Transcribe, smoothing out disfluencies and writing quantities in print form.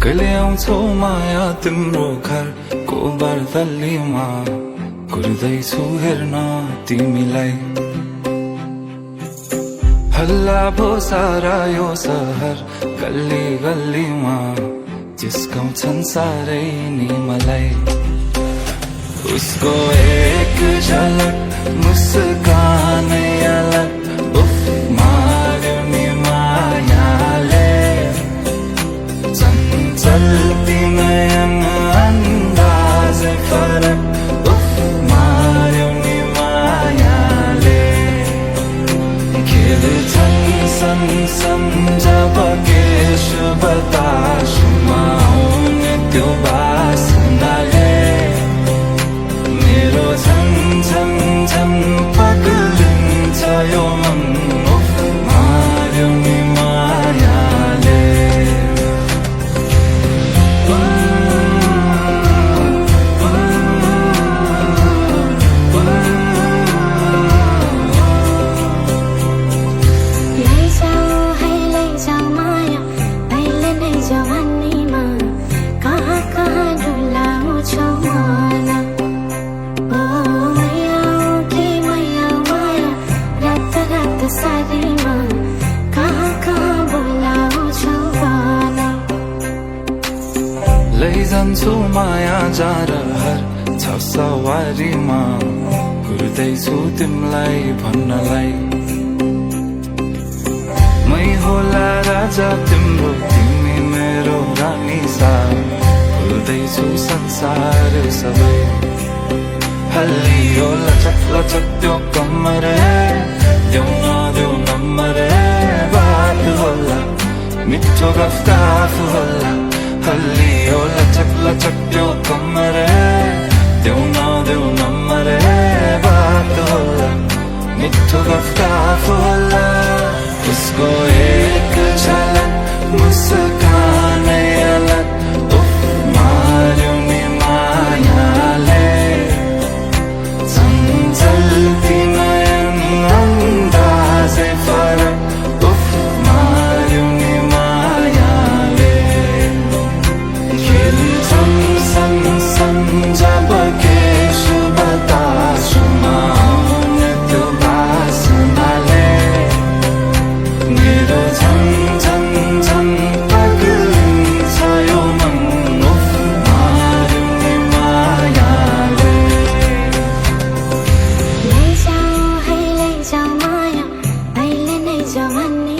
कहिले आउँछौ माया तिम्रो घरको बर्दलीमा कुर्दैछु हेर्न तिमीलाई हल्ला भो सारा यो सहर गल्ली गल्लीमा जिस्काउँछन् सारै नि मलाई उसको एक झलक मुस्कानै अलग उफ मार्यो नि मायाले चञ्चल्ती नयन अन्दाजै फरक उफ मार्यो नि मायाले खेल्छन् सन जब केश बतासमा आउने त्यो बासनाले मेरो झन पग्लिन्छ यो मन उफ मार्यो नि मायाले लैजान्छु माया जारहर छ सवारीमा कुर्दैछु तिमीलाई भन्नलाई मै होला राजा तिम्रो तिमी मेरो रानी सा भुल्दैछु संसार सबै हल्लियो लचक लचक त्यो कम्मर देऊ नदेऊ नम्बर बात होला मिठो गफ्ताफ होला हल्लियो लचक लचक त्यो कम्मर देऊ नदेऊ नम्बर बात होला मिठो गफ्ताफ होला उसको एक झलक मुस्कानै अलग उफ मार्यो नि मायाले चञ्चल्ती नयन अन्दाजै फरक उफ मार्यो नि मायाले खेल्छन् सन जब केश बतासमा आउने त्यो बासनाले मेरो झन पग्लिन्छ यो मन उफ मार्यो नि मायाले लैजाऊ माया अहिले नै जवानी